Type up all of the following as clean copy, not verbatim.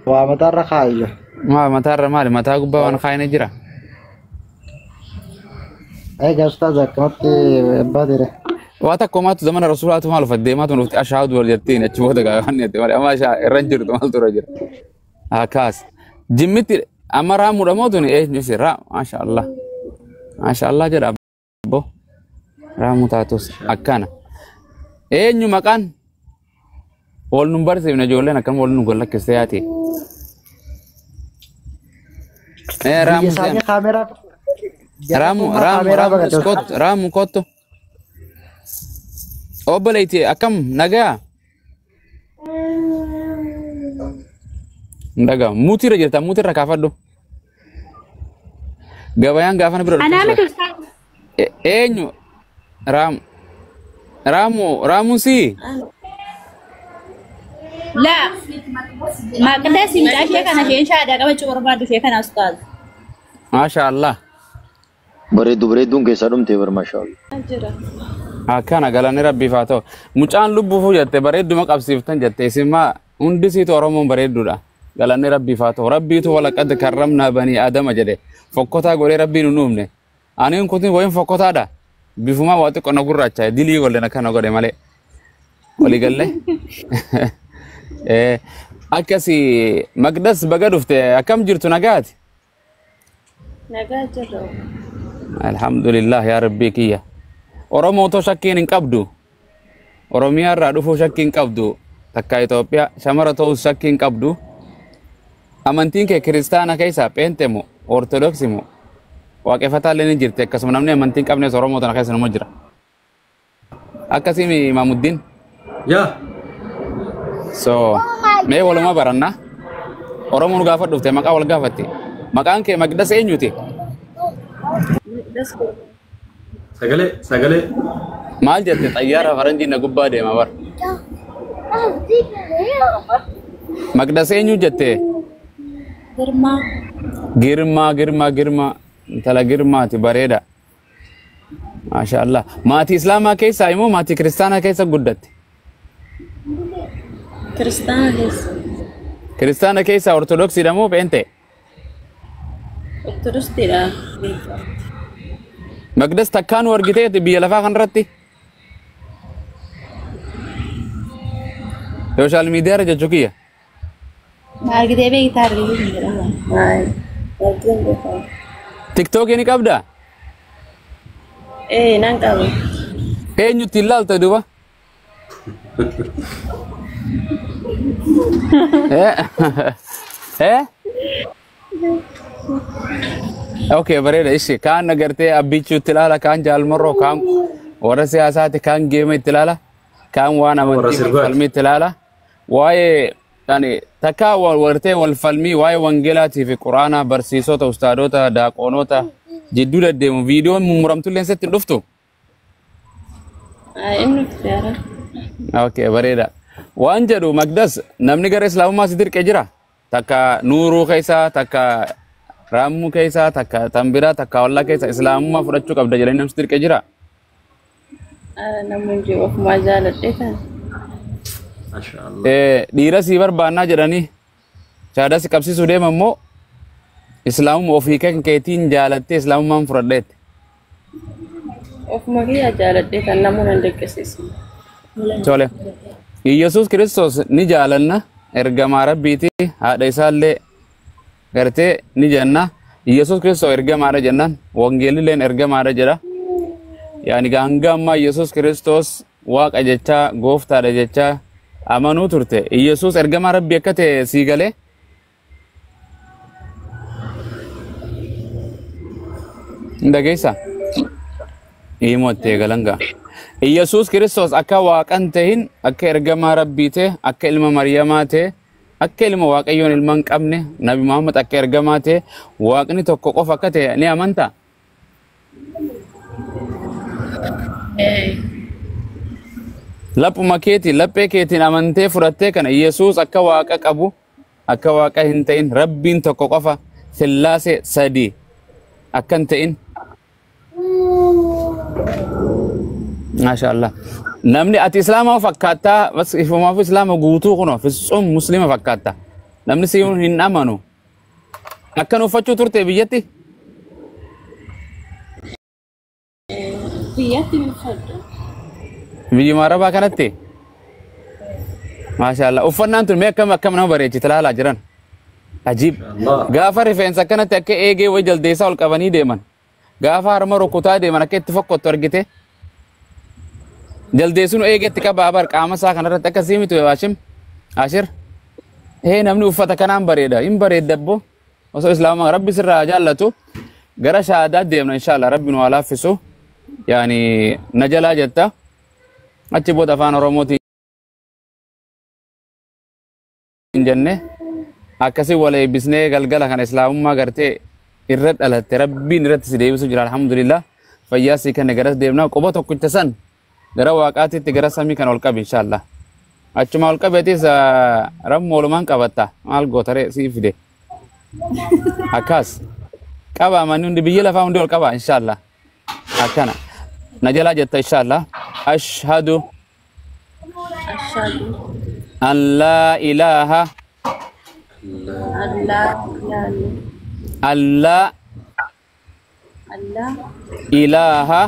Waa mataarra kaayyo. Maa mataarra maali? Mataa gubbaa waan kaayine jira. Egaa ustaaz akkamatti abbaa dire. Waa takka homaatu zamana rasuulaatu maal uffat deemaatu dhufti ashaadu wal jettiin achi booda gaafanni jette malee amma irra hin jirtu maaltu irra jira. Akkas. Jimmitti amma raamuudha moo tuni eenyu raa maasha Allah. Maasha Allah jedha abbo. Raamuu taatus akkana. Eenyu maqaan? Wal nun barsiifne ijoolleen akkam wal nu gallakkistee yaati. Biyya Raamu isaanii seen. kaameraa Raamu jaratummaa raamu kaameraa raamu baqate. kottu raamu kottu. Obboleetti akkam nagaa? Hin dhaga'amu. Muutiirra jirta muutiirra kaafadhu. Gabayaan gaafana bira Anaa dhufte miti ustaaz. Eenyu? Raamu raamu raamuun sii? Laa. Maqdas mucaa ishee kana isheen shaadaa qabachuu barbaaddu ishee kana ustaaz. Maasha Allah. Bareedduu bareedduun keessaa dhumte bar maashaa Allah. Akkana galanni rabbiif haa ta'u. Mucaan lubbuufuu jette bareedduma qabsiiftan jette isin maa hundi siitu Oromoon bareedduudha. Galanni rabbiif haa ta'u. Rabbiitu walaqad karramnaa banii Aadama jedhe. Fokkotaa godhee rabbiin hin uumne. Ani kun wayin fokkotaadha. Bifumaa waa xiqqoo na gurraacha dilii golleen akkana godhe malee. Walii gallee. Akkasi Maqdas baga dhufte akkam jirtu nagaati? Nagaa jirra. Alhamdulillah yaa rabbii kiyya. Oromoo otoo shakkiin hin qabdu. Oromiyaa irraa dhufuu shakkii hin qabdu. Takka Itoophiyaa shamara ta'uus shakkii hin qabdu. Amantiin kee kiristaana keessaa pheente moo ortodoksii moo waaqeffataa illee ni jirti akkasuma namni amantii hin qabnes Oromoo tana keessa nama jira. Akkasii Imaamuddiin. Yaa. So mee walumaa baranna. Oromoon gaafa dhufte maqaa wal gaafatte. Maqaan kee Maqdas eenyuti? Maqdas Sagalee sagalee. Maal jette xayyaara faranjii na gubbaa deema bar. Maqdas eenyu jette? Girmaa. Girmaa girmaa girmaa intala girmaati bareeda. Maasha Allah. Maatii Islaamaa keessaa immoo maatii Kiristaanaa keessa guddatte. Kiristaana keessa. Kiristaana keessaa Ortodoksiidha moo Pheente? Ortodoksiidha. Maqdas takkaa nu argiteeti biyya lafaa kanarratti? Sooshaal miidiyaarra jechuu kiyya. Argitee beektaa argitee hin jedhamu. Hayi. Argitee beekaa. Tiktookii ni qabdaa? Ee nan qaba. Eenyutti hin laalta duuba? Eh? Okay, bareeda ishi. Kaan agartee abbichuu itti ilaala, kaan jaalmarroo, kaan warra siyaasaati, kaan geema itti ilaala, kaan waan Warra amantii wal sirbaati. falmii itti ilaala. Waa'ee ani takkaa wal wartee wal falmii waa'ee wangeelaatii fi quraanaa barsiisota, ustaadota, daaqoonota jidduu deddeemu viidiyoon mummuramtullee sitti hin dhuftu. Hayi inni dhufte Okay, bareeda. Waan jedhu Magdas namni gara Islaamummaa si dirqee jira. Takka nuuruu keessa, takka raammuu keessa, takka tambiraa, takka wallaa keessa Islaamummaa fudhachuu qabda jedhanii namni si dirqee jira. Namni hin jiru ofumaa jaaladhee tan. Maashaa Allah. Dhiira sii barbaannaa jedhanii shaadaa si qabsiisuu deema immoo Islaamummaa ofii kan keetiin jaalattee Islaamummaan fudhadheetti. Ofuma kiyyaa jaaladhee tan namoonni hin dirqisiisu. Tole. Iyyasuus Kiristoos ni jaalanna ergamaa rabbiiti haadha isaallee gartee ni jenna. Iyyasuus Kiristoos ergamaadha jennaan wangeelilleen ergamaadha jedha. Yaani hanga ammaa Iyyasuus Kiristoos waaqa jechaa gooftaadha jechaa amanuu turte. Iyyasuus ergamaa rabbii akka ta'e sii galee hin dhageessaa? Himottee galangaa. Iyyasuus Kiristoos akka waaqan ta'in, akka ergamaa rabbii ta'e, akka ilma Maryamaa ta'e, akka ilma Waaqayyoon ilma hin qabne, Nabi Muhammad akka ergamaa ta'e, waaqni tokko qofa akka ta'e ni amantaa? Laphuma keetiin, laphee keetiin amantee fudhattee kana Iyyasuus akka waaqa qabu, akka waaqa hin ta'in, rabbiin tokko qofa, sillaasee sadii akka hin ta'in. Maasha Allah. Namni ati Islaama fakkaattaa, bas ifumaaf Islaama guutuu kunoo, fitsum Muslima fakkaattaa. Namni si hin amanu. Akkan uffachuu turte biyyatti? Biyyatti hin uffadhu. Biyyuma Arabaa kanatti? Maashaallah. Uffannaan tun mee akkam akkam nama bareechite ilaalaa jiran. Ajiib. Allah. Gaafa rifeensa akkanatti akka eegee wayi jaldeessaa ol qabanii deeman. Gaafa harma rukutaa deeman akka itti fokkottu argite. Jaldeessuun eegee itti qabaa bar qaama isaa kanarratti akkasii miti Haashim. Ashir. Hee namni uffata kanaan bareeda. Hin bareedda abbo. Osoo islaamaa rabbi sirraa jaallatu gara shahaadaa deemna inshallah rabbi nu haa laaffisu. Yaani na jalaa jetta. Achi booda afaan Oromootiin hin jenne akkasii wal eebbisnee galgala kana islaamummaa gartee irra dhalatte rabbiin irratti si deebisu jira alhamdulillah fayyaa sii kenne garas deemna quba tokkicha san gara waaqaatitti gara samii kana ol qabi inshallah achuma ol qabeetis rammoo olumaan qabatta maal gootaree sii fide akkas qaba manni hundi biyya lafaa hundi ol qaba inshallah akkana na jalaa jetta inshallah ashhadu Ashhadu an laa ilaaha an laa ilaaha an laa Allah ilaaha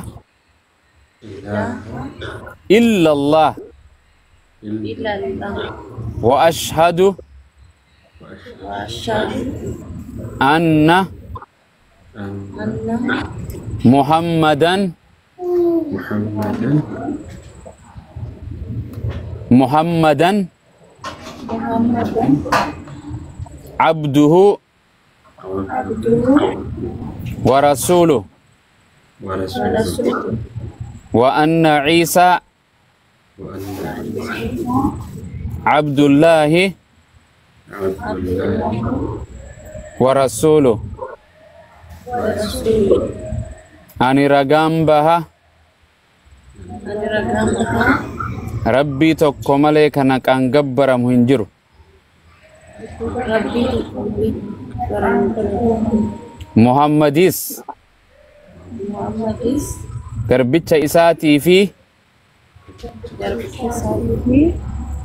إلا الله illallah وأشهد wa ashhadu أن anna محمدا محمدا محمدا Muhammadan عبده abduhu ورسوله ورسوله rasuluhu وأن عيسى وأن عبد الله عبد الله ورسوله rasuluhu أني رقم بها ani ragaan bahaa ربي تقوملي كان كان جبر مهنجر rabbii tokko baran محمديس Muhammadis garbicha isaatii fi garbicha isaatii fi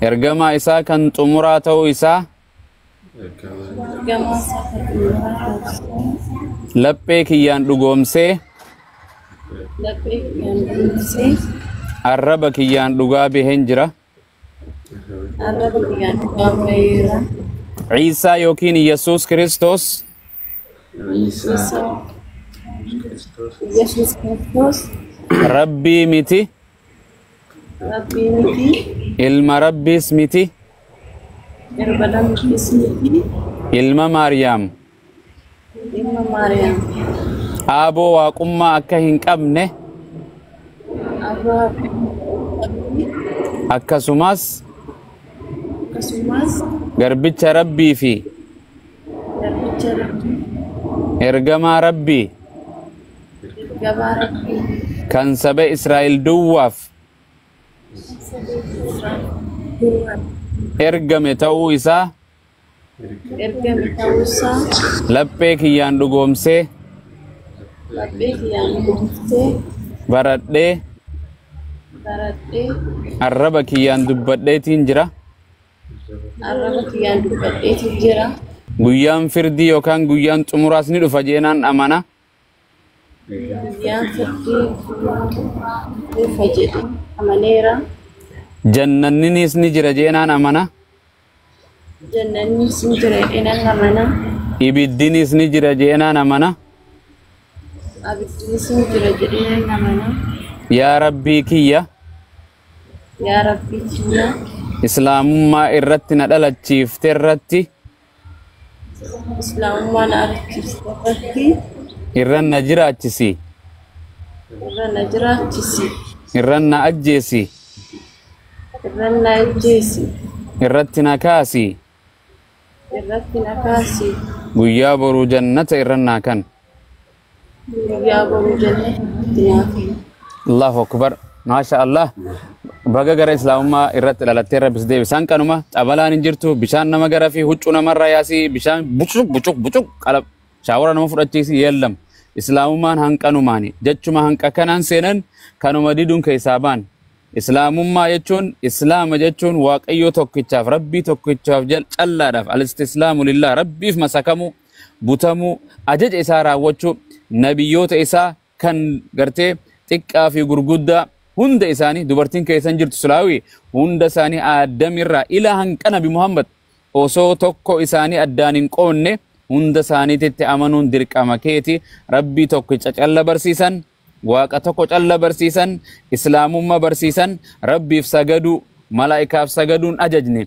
ergamaa isaa kan xumuraa ta'uu isaa ergamaa isaa kan xumuraa ta'uu isaa laphee kiyyaan dhugoomsee laphee kiyyaan dhugoomsee arraba kiyyaan dhugaa baheen jira. arraba kiyyaan dhugaa baheera. Ciisaa yookiin Yesuus Kiristoos عيسى Isa Yesuus Kiristoos rabbii miti, rabbii miti ilma rabbiis miti, ilma lammiis miti ilma Maariyaam. ilma Maariyaam Aaboo waaqummaa akka hin qabne abbaa akkasumas akkasumas garbicha rabbii fi garbicha rabbii ergamaa rabbii ergamaa rabbii kan saba Israa'el duwwaaf ergame ta'uu isaa ergame ta'uu isaa laphee kiyyaan dhugoomsee laphee kiyyaan dhugoomsee baradhee baradhee arraba kiyyaan dubbadheetiin jira. arraba kiyyaan dubbadheetu jira. Guyyaan firdii yookaan guyyaan xumuraas ni dhufa jeenaan amana. Guyyaan firdii dhufa jedhe amaneera. Jannanninis ni jira jeenaan amana. Jannannis ni jira jedheen amana. Ibiddinis ni jira jeenaan amana. Abiddinis ni jira jedheen amana. Yaa Rabbii kiyya Yaa Rabbii kiyya islaamummaa irratti na dhalachiifte irratti Islaamummaa na argisiifte irratti irran na jiraachisi irra na jiraachisi irran na ajjeesi irra na ajjeesi irratti na kaasi irratti na kaasi guyyaa boruu jannata irran naa kan. guyyaa boruu jannatti naa kenni. Allahu akbar. Maasha Allah. Baga gara islaamummaa irratti dhalattee rabbis deebisaan kanuma xabalaan hin jirtu bishaan nama gara fi huccuu namarraa yaasii bishaan bucuq bucuq bucuq qalab shaawara nama fudhachiisi yeellam islaamummaan hanqanumaani jechuma hanqa kanaan seenan kanuma diduun keessaa baan Islaamummaa jechuun Islaama jechuun Waaqayyo tokkichaaf Rabbii tokkichaaf callaadhaaf al-istislaamu lillah Rabbiif masakamuu butamuu ajaja isaa raawwachuu nabiyyoota isaa kan gartee xiqqaa fi gurguddaa hunda isaanii dubartiin keessan jirtu sulaawii hunda isaanii aadamirraa ilaa hanqa nabi Muhammad osoo tokko isaanii addaan hin qoonne hunda isaaniititti amanuun dirqama keeti. Rabbii tokkicha calla barsiisan, Waaqa tokko calla barsiisan, Islaamummaa barsiisan, Rabbiif sagaduu, malaa'ikaaf sagaduun ajajne,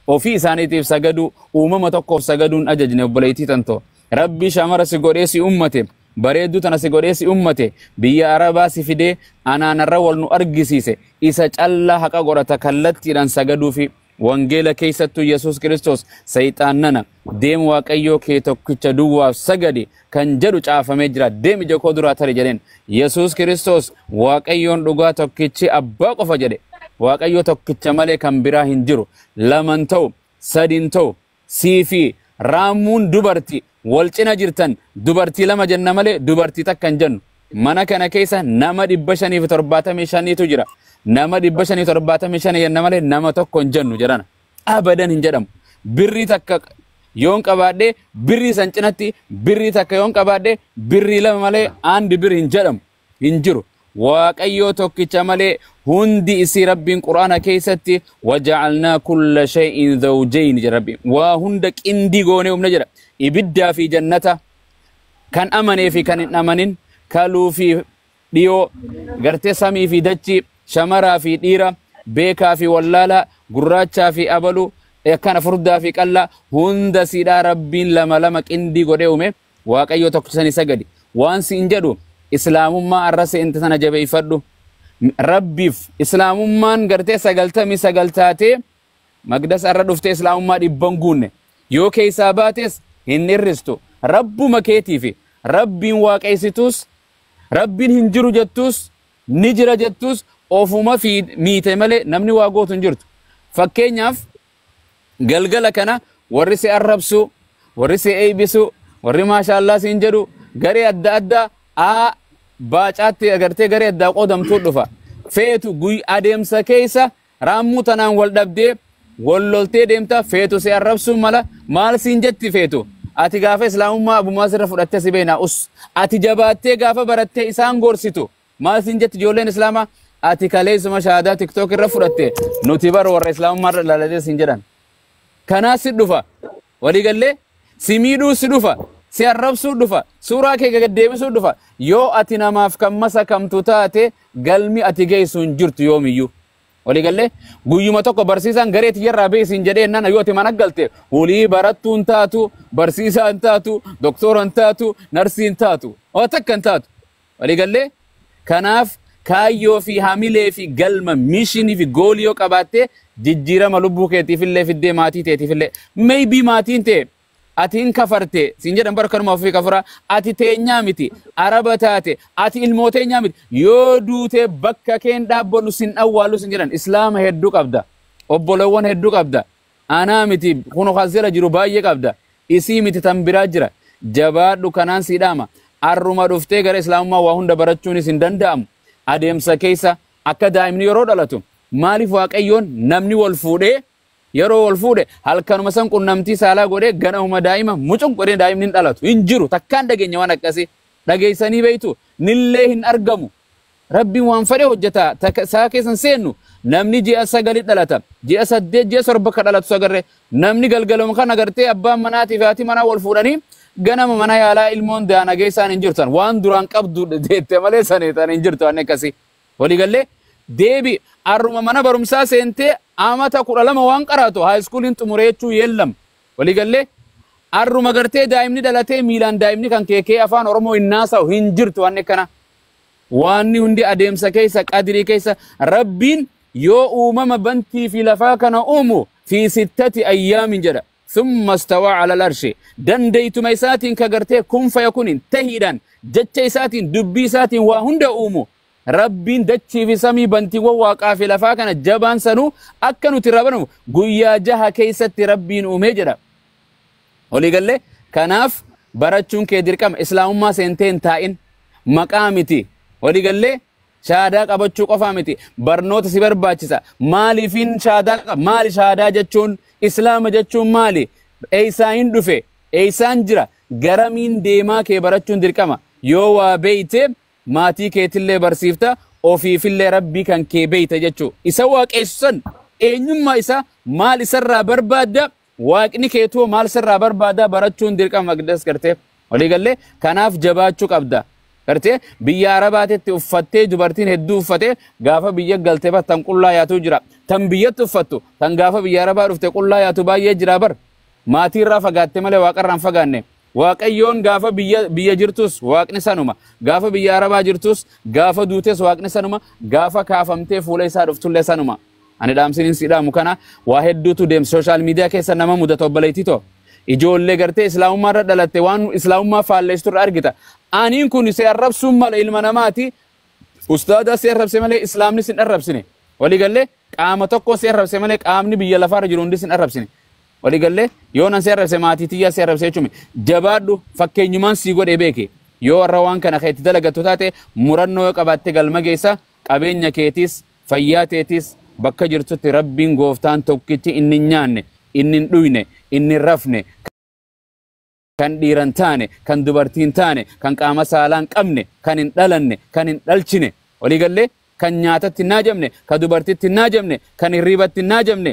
ofii isaaniitiif sagaduu, uumama tokkoof sagaduun ajajne. Obboleettii tantoo, Rabbii shamara si godhee si ummate, bareedduu tana si godhee si ummate, biyya Arabaa si fidee anaanarra wal nu argisiise, isa callaa haqa godhata kallattiidhaan sagaduu fi wangeela keessattuu Yesuus Kiristoos sayxaannana deem Waaqayyoo kee tokkicha duwwaaf sagadi kan jedhu caafamee jira. Deem ija koo duraa tari jedheen. Yesuus Kiristoos Waaqayyoon dhugaa tokkichi abbaa qofa jedhe. Waaqayyo tokkicha malee kan biraa hin jiru. Laman ta'u, sadin ta'u, sii fi raammuun dubarti wal cina jirtan dubartii lama jenna malee dubartii takka hin jennu. Mana kana keessa nama 575tu jira. Nama 575 jenna malee nama tokko hin jennu jedhana. Abadan hin jedhamu. Birrii takka yoon qabaadhe birrii san cinatti birrii takka yoon qabaadhe birrii lama malee aandi birri hin jedhamu. Hin jiru. Waaqayyoo tokkicha malee hundi isii Rabbiin Quraana keessatti waja'alnaa kulla shay'in zawjayn jedha Rabbiin. Waa hunda qindii goonee humna jedha. Ibiddaa fi jannata kan amanee fi kan hin amanin, kaluu fi dhiyoo, gartee samii fi dachii, shamaraa fi dhiira, beekaa fi wallaalaa, gurraachaa fi abaluu, akkana furdaa fi qallaa hunda siidhaa Rabbiin lama lama qindii godhee uume. Waaqayyo tokko sanii sagadi. Waan siin jedhu Islaamummaa arra seente sana jabeeffadhu. Rabbiif Islaamummaan gartee 99 taatee Magdas arra dhuftee Islaamummaa 100 guunne. Yoo keessaa baates hin hir'istu. Rabbuma keetiifi Rabbiin waaqeessitus, Rabbiin hin jiru jettus, ni jira jettus ofuma fi miite malee namni waa gootu hin jirtu. Fakkeenyaaf galgala kana warri si arrabsu, warri si eebbisu, warri maashaallaa siin jedhu garee adda addaa a baacaatti agartee garee addaa qoodamtuu dhufa. Feetu adeemsa keessa raammuu tanaan wal dhabdee wal loltee deemta. Feetu si arrabsuu mala maal siin jetti feetu. Ati gaafa Islaamummaa abumaa sirra fudhattee si beena us. Ati jabaattee gaafa barattee isaan gorsitu maal siin jetti ijoolleen Islaamaa? Ati kaleessuma shahaadaa TikTok irra fudhatte nuti bar warra Islaamummaa irra laalatee siin jedhan. Kanaas si dhufa. Waliigallee si miidhuu si dhufa. Si arrabsuu dhufa. Suuraa kee gaddeebisuu dhufa. Yoo ati namaaf kan masakamtu taate galmi ati geessu hin jirtu yoomiyyuu. Waliigallee guyyuma tokko barsiisaan garee tiyyarraa beesin jedhee nana yoo ati mana galte hulii barattuu hin taatu, barsiisaa hin taatu, doktora hin taatu, narsii hin taatu, waa takka hin taatu. Waliigallee kanaaf kaayyoo fi hamilee fi galma mishinii fi goolii yoo qabaatte jijjiirama lubbuu keetiifillee fiddee maatii teetiifillee maybe maatiin ta'e ati hin kafarte siin jedhan bara kanuma ofii kafara ati teenyaa miti araba taate ati ilmoo teenyaa miti yoo duute bakka keen dhaabbannu sin awwaalu sin jedhan. Islaama hedduu qabda, obbolowwan hedduu qabda, anaa miti kun kasira jiru baay'ee qabda, isii miti tan biraa jira. Jabaadhu kanaan sii dhaama. Arruma dhuftee gara Islaamummaa waa hunda barachuunis hin danda'amu. Adeemsa keessa akka daa'imni yeroo dhalatu maaliif Waaqayyoon namni wal fuudhee yeroo wal fuudhe halkanuma san qunnamtii saalaa godhee ganamuma daa'ima mucun godhee daa'imni hin dhalatu hin jiru. Takkaan dhageenya waan akkasii dhageessanii beeytu nillee hin argamu. Rabbiin waan fedhe hojjeta. Saa keessan seennu namni ji'a 9 dhalata, ji'a 8, ji'a 7 ka dhalatu sagarree namni galgaluma kan agartee abbaan manaatii fi haati manaa wal fuudhanii ganama mana yaalaa ilmoon daana geessaan hin jirtan waan duraan qabdu deette malee saneetan hin jirtu waan akkasii. Waliigallee deebi arruma mana barumsaa seentee amata 12 waan qaraatu haayiskuuliin xumuree jechuu yeellam. Waliigallee arruma gartee daa'imni dhalatee miilaan daa'imni kan keekee afaan Oromoo hin naasa'u hin jirtu waan akkana. Waanni hundi adeemsa keessa qadirii keessa Rabbiin yoo uumama bantii fi lafaa kana uumu fi sittati ayyaamin jedha. Thumma stawaa ala al-arshi. Dandeeytuma isaatiin ka gartee kun fayakunin tahiidhaan jecha isaatiin dubbii isaatiin waa hunda uumu. Rabbiin dachii fi samii bantiiwwan waaqaa fi lafaa kana jabaan sanuu akka nuti rabanu guyyaa 6 keessatti Rabbiin uumee jedha. Waliigallee kanaaf barachuun kee dirqama. Islaamummaa seentee hin taa'in maqaa miti. Waliigallee Shaadaa qabachuu qofaa miti. Barnoota si barbaachisa. Maaliifin shaadaa maali shaadaa jechuun islaama jechuun maali? Eeysaan hin dhufe? Eeysaan jira? Garamiin deemaa kee barachuun dirqama. Yoo waa beeyte maatii keetillee barsiifta ofiifillee rabbii kan kee beeyta jechuu. Isa waaqessu san eenyummaa isaa maal isarraa barbaadda? Waaqni keetuu maal sirraa barbaada barachuun dirqama maqdas gartee walii gallee kanaaf jabaachuu qabda. Gartee biyya Arabaatitti uffattee dubartiin hedduu uffatee gaafa biyya galtee tan qullaa yaatu jira. Tan biyyatti uffattu tan gaafa biyya Arabaa dhufte qullaa yaatu baay'ee jira bar. Maatii irraa fagaatte malee waaqarraa hin fagaanne. Waaqayyoon gaafa biyya jirtus waaqni sanuma. Gaafa biyya Arabaa jirtus gaafa duutes waaqni sanuma. Gaafa kaafamtee fuula isaa dhuftullee sanuma. Ani dhaamsiniin si dhaamu kana waa hedduutu deemsa sooshaal miidiyaa keessa nama mudata obboleettii too. Ijoollee gartee islaamummaa irra dhalatte waan islaamummaa faalleessitu irra argita. Aniin kun si arrabsuun mala ilma namaati. Ustaadaa si arrabse malee islaamni sin arrabsine. Walii gallee qaama tokko si arrabse malee qaamni biyya lafaarra jiru hundi sin arrabsine. Walii gallee yoo nan si arrabse maatii tiyyaa si arrabse jechuun jabaadhu fakkeenyumaan si godhee beeke. Yoo warra waan kana keetti dalagattu taate murannoo yoo qabaatte galma geessa qabeenya keetiis fayyaa teetiis bakka jirtutti rabbiin gooftaan tokkichi inni hin nyaanne inni hin dhuyne inni hin rafne kan dhiiran taane kan dubartiin taane kan qaama saalaan qabne kan hin dhalanne kan hin dhalchine walii gallee kan nyaatatti hin naajamne kan dubartitti hin naajamne kan hirribatti hin naajamne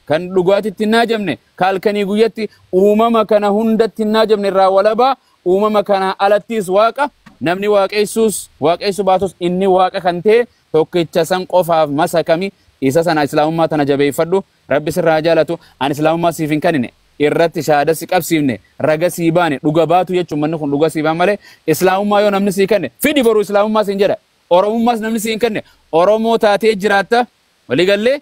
kan dhugaatitti hin naajamne kan halkanii guyyatti uumama kana hundatti hin naajamne irraa walabaa uumama kana alattis waaqa namni waaqessuus waaqessu baatus inni waaqa kan ta'e tokkicha san qofaaf masakami isa sana islaamummaa tana jabeeffadhu rabbi sirraa jaalatu ani islaamummaa siif hin kennine irratti shahaada si qabsiifne raga sii baane dhuga baatu jechuun manni kun dhuga sii baan malee islaamummaa yoo namni sii kenne fidi boruu islaamummaa siin jedha oromummaas namni sii hin kenne oromoo taatee jiraatta walii gallee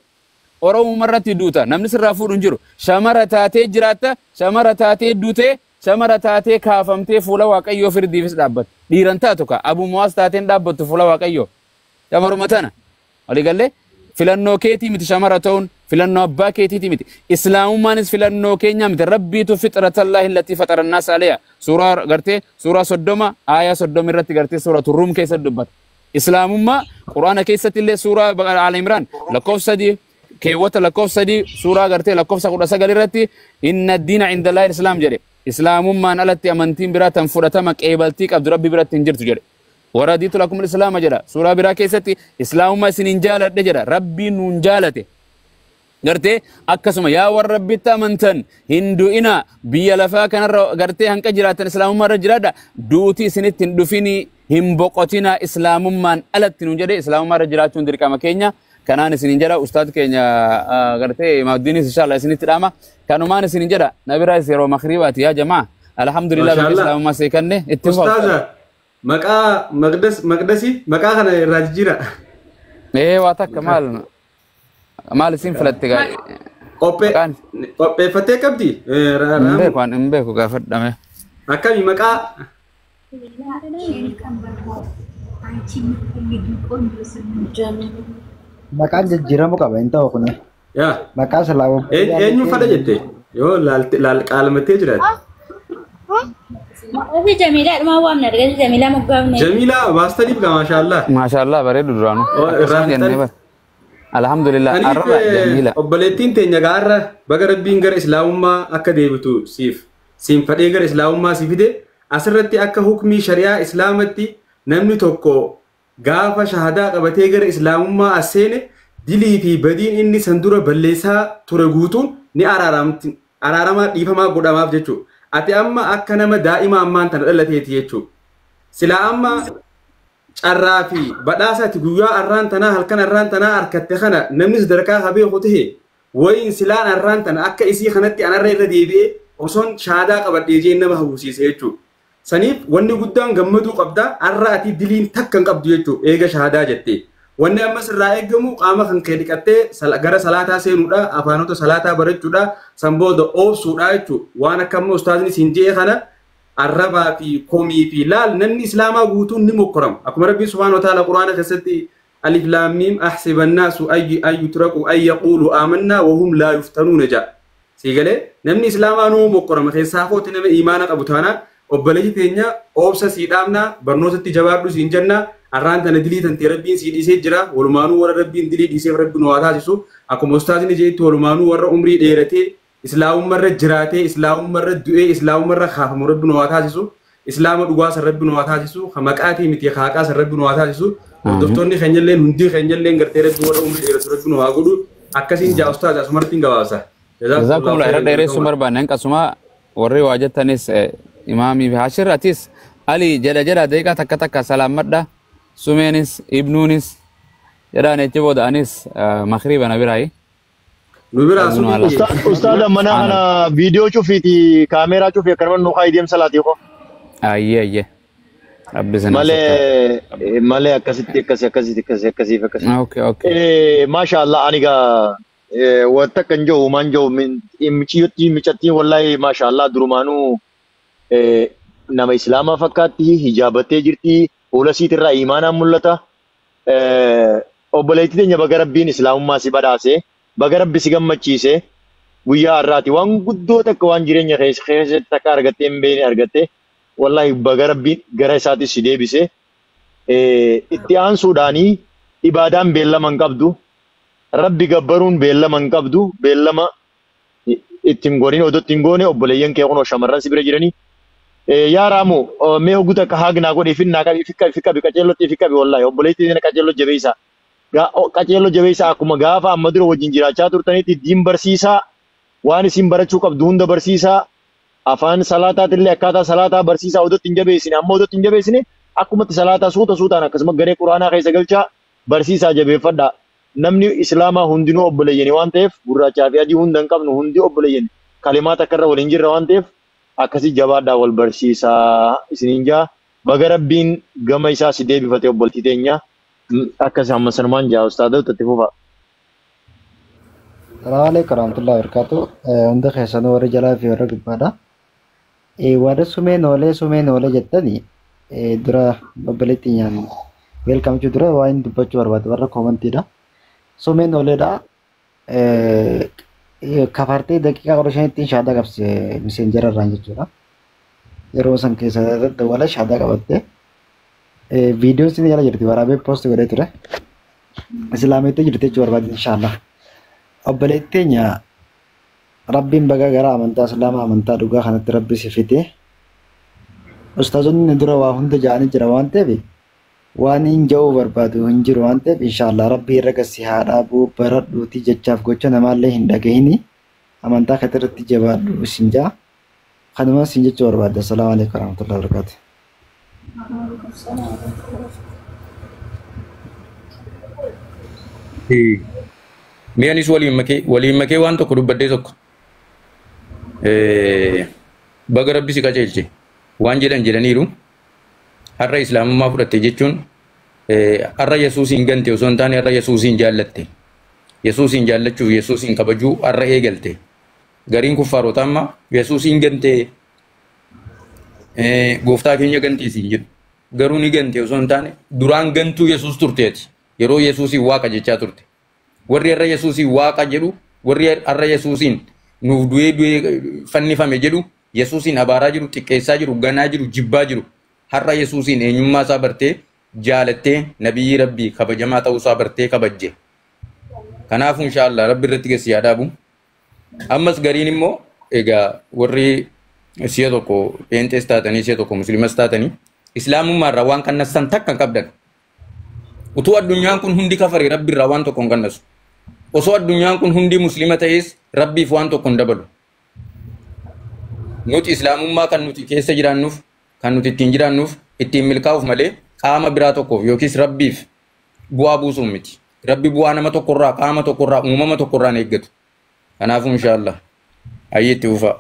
oromummaa irratti duuta namni sirraa fuudhu hin jiru shamara taatee jiraatta shamara taatee duutee shamara taatee kaafamtee fuula waaqayyoo firdiifis dhaabbattu dhiiran taatu ka abumuwaas taateen dhaabbattu fuula waaqayyoo shamaruma tana walii gallee filannoo keetii miti shamara ta'uun filannoo abbaa keetiiti miti islaamummaanis filannoo keenya miti rabbiitu fixratallaahi allatii faxara annaas aleya suuraa gartee suuraa 30 aayaa 30 irratti gartee suuratu ruum keessatti dubbata islaamummaa quraana keessatti illee suuraa Aala Imraan lakkoofsa 3 keewwata lakkoofsa 3 suuraa gartee lakkoofsa 19 irratti inna diina inda allaahi islaam jedhe islaamummaan alatti amantiin biraa tan fudhatama qeebaltii qabdu rabbi biratti hin jirtu jedhe waradiitu lakum islaama jedha suuraa biraa keessatti islaamummaa isiniin jaaladhe jedha rabbiin nuun jaalate gartee akkasuma yaa warra rabbitti amantan hin du'ina biyya lafaa kanarra gartee hanqa jiraatan islaamummaa irra jiraadha duuti isinitti hin dhufini hin boqotina islaamummaan alatti nuun jedhe islaamummaa irra jiraachuun dirqama keenya kanaan isiniin jedha ustaad keenya gartee maaddiinis inshallah isinitti dhaama kanumaan isiniin jedha nabiraas yeroo makribaati yaa jamaa alhamdulillah bakka islaamummaa seekanne itti Ustaaza maqaa maqdas maqdasi maqaa kana irraa jijjiira. Waa takka maal maal isin filatte gaa Qopheeffattee qabdi? Hin beeku waan hin beeku gaafadhame. Akkami maqaa? Maqaan jijjiiramuu qaba hin ta'u kuni. Yaa. Maqaa islaamummaa. Eenyuun fadha jette? Yoo qaalmattee jiraatte. Maqaa Jamiilaa dhuma waamna argate Jamiilaa moggaafne. Jamiilaa baastaniif gaa maashaallah. Maashaallah bareedu duraanuu. Akkasuma jennee bara. Alhamdulillah arraba Jamiila. Obboleettiin teenya gaarra baga rabbiin gara islaamummaa akka deebitu siif siin fadhee gara islaamummaa si fide asirratti akka hukmii shari'aa islaamatti namni tokko gaafa shahadaa qabatee gara islaamummaa as seene dilii fi badiin inni san dura balleessaa ture guutuun ni araaramaa dhiifamaa godhamaaf jechuudha. Ati amma akka nama daa'ima ammaan tana dhalateeti jechuudha. Silaa amma carraa fi badhaasaati guyyaa arraan tanaa halkan arraan tanaa harkatte kana namni sadarkaa habeeku tahe wayin silaan arraan tana akka isii kanatti anarra irra deebi'ee osoon shaadaa qabadhee jeen nama hawwisiise jechuudha. Saniif wanni guddaan gammaduu qabda arra ati diliin takka hin qabdu jechuudha eega shaadaa jettee. Wanni amma sirraa eegamu qaama kan kee dhiqattee gara salaataa seenuudha afaanota salaataa barachuudha san booda oobsuudha jechuudha. Waan akka amma ustaazni siin je'e kana arrabaa fi komii fi laal namni islaamaa guutuun ni mokkorama. Akkuma rabbiin subhaanahu wa ta'ala quraana keessatti alif laam miim ahsiba annaasu ay yutraku ay yaqulu aamanna wa hum laa yuftanuuna ja'a. Sii galee namni islaamaa nuu mokkorama keessaa kooti nama imaana qabu taanaan obboleettii teenya oobsa sii dhaabnaa barnootatti jabaadhu siin jenna Har'aan tana dilii tantee Rabbiin sii dhiisee jira. Walumaanuu warra Rabbiin dilii dhiiseef Rabbi nu haa taasisu. Akkuma ustaazni jedhetti walumaanuu warra umrii dheeratee islaamummarra jiraatee islaamummarra du'ee islaamummarra kaafamu Rabbi nu haa taasisu. Islaama dhugaa san Rabbi nu haa taasisu. Ka maqaatii miti ka haqaa san Rabbi nu haa taasisu. Hordoftoonni keenyalleen hundi keenyalleen gartee Rabbi warra umrii dheeratu Rabbi nu haa godhu. Akkasiin jaa ustaaz asumarratti hin gabaabsa. Jazakumullah irra dheeressuun barbaanne hanqasuma warri waa jettanis imaamii fi Hashir atis Ali jedha jedha daqiiqaa takka takka salaammadha sumeenis ibnuunis jedhaan jechi booda anis makriiba na biraayi. Nu biraa Ibnu ala. sumii. Ustaada mana kana viidiyoo cufiiti kaameeraa cufi akkanuma nu haa deemsa laati ko. Ayyee ayyee. Rabbi sana. Malee malee akkasitti akkasi akkasitti akkasi akkasiif akkasi. Okay okay. Maasha Allah ani gaa wanta kan jiru maan jiru miciyotti micattiin wallahi maasha Allah durumaanuu nama islaamaa fakkaatti hijaabattee jirti fuula siitirraa imaanaan mul'ata. Obboleettii teenya baga Rabbiin islaamummaa si badhaase baga Rabbi si gammachiise guyyaa har'aati waan guddoo takka waan jireenya keessatti takka argattee hin beekne argatte wallahi baga Rabbiin gara isaatti si deebise. Itti aansuudhaanii ibaadaan beellama hin qabdu. Rabbi gabbaruun beellama hin qabdu. Beellama ittiin gooniin odoo ittiin goone obboleeyyan kee kunoo shamarran si bira jiranii. Yaa Raamu mee hogguu takka haagnaa godhe finnaa qabi fi qabi qaceellotti fi qabi wallahi obboleettii teenya qaceelloo jabeessa. Qaceelloo jabeessa akkuma gaafa amma dura wajjin jiraachaa turtanitti diin barsiisaa waan isin barachuu qabdu hunda barsiisaa afaan salaataatillee akkaataa salaataa barsiisaa odoo ittiin jabeessine amma odoo ittiin jabeessine akkumatti salaataa suuta suutaan akkasuma garee quraanaa keessa galchaa barsiisaa jabeeffadhaa. Namni islaamaa hundinuu obboleeyyani waan ta'eef gurraachaa fi adii hunda hin qabnu hundi obboleeyyani kalimaa takka irra waliin jirra waan ta'eef akkasii jabaadhaa wal barsiisaa isiniin jaa baga Rabbiin gama isaa si deebifate obboleettii teenya akkas amma sanumaan jaa ustaadota itti fufa. Salaamu alaikum warahmatullahi wabarakatuh. Hunda keessanuu warra jalaa fi warra gubbaadha. Warra sumeen oolee jettani dura obboleettii nyaannu. Welcome to dura waan dubbachuu barbaadu warra komantiidha. Sumeen ooleedha. Kafartee daqiiqaa 15tti shaadaa qabse miseenjara irraan jechuudha. Yeroo san keessa dawwala shaadaa qabatte. Viidiyoon isin jala jirti waraabee poost godhee ture. Islaameetti jirti jechuu barbaade inshaallah. Obboleettii teenya Rabbiin baga gara amantaa Islaamaa amantaa dhugaa kanatti Rabbi si fide. Ustaazonni dura waa hunda ja'anii jira waan ta'eef waan hin ja'uu barbaadu hin jiru waan ta'eef inshaallah Rabbi irra gasi haa dhaabuu baradhuuti jechaaf gocha namaallee hin dhagahini amantaa kana irratti jabaadhu isin ja'a. Kanuma isin jechuu barbaadda. Assalaamu alaikum warahmatullahi wabarakatuh. Mee anis waliin makee waan tokko dubbadhee tokko. Baga Rabbi si qajeelche waan jedhan jedhaniiru. Har'a islaamummaa fudhatte jechuun har'a Yesuusiin gante osoo hin taane har'a Yesuusiin jaallatte. Yesuusiin jaallachuuf Yesuusiin kabajuu har'a eegalte. Gariin kuffaarota amma Yesuusiin gante gooftaa keenya gantee siin jedhu. Garuu ni gante osoo hin taane duraan gantuu Yesuus turteeti. Yeroo Yesuusiin waaqa jechaa turte. Warri har'a Yesuusiin waaqa jedhu warri har'a Yesuusiin nuuf du'ee du'ee fannifame jedhu Yesuusiin abaaraa jiru xiqqeessaa jiru ganaa jiru jibbaa jiru. Har'a Yesuusiin eenyummaa isaa bartee jaalattee nabiyyi Rabbii kabajamaa ta'uu isaa bartee kabajje. Kanaafuu inshaallah Rabbi irratti geessi yaa dhaabu. Ammas gariin immoo egaa warri si'a tokko pheenxees taatanii si'a tokko musliimas taatanii islaamummaa irraa waan kannassan takka hin qabdan. Utuu addunyaan kun hundi kafare Rabbi irraa waan tokko hin kannasu. Osoo addunyaan kun hundi musliima ta'es Rabbiif waan tokko hin dabalu. Nuti islaamummaa kan nuti keessa jiraannuuf kan nuti ittiin jiraannuuf ittiin milkaa'uuf malee qaama biraa tokkoof yookiis Rabbiif bu'aa buusuun miti. Rabbi bu'aa nama tokkorraa qaama tokkorraa uumama tokkorraa hin eeggatu. Kanaafuu inshaallah ayyee itti fufaa.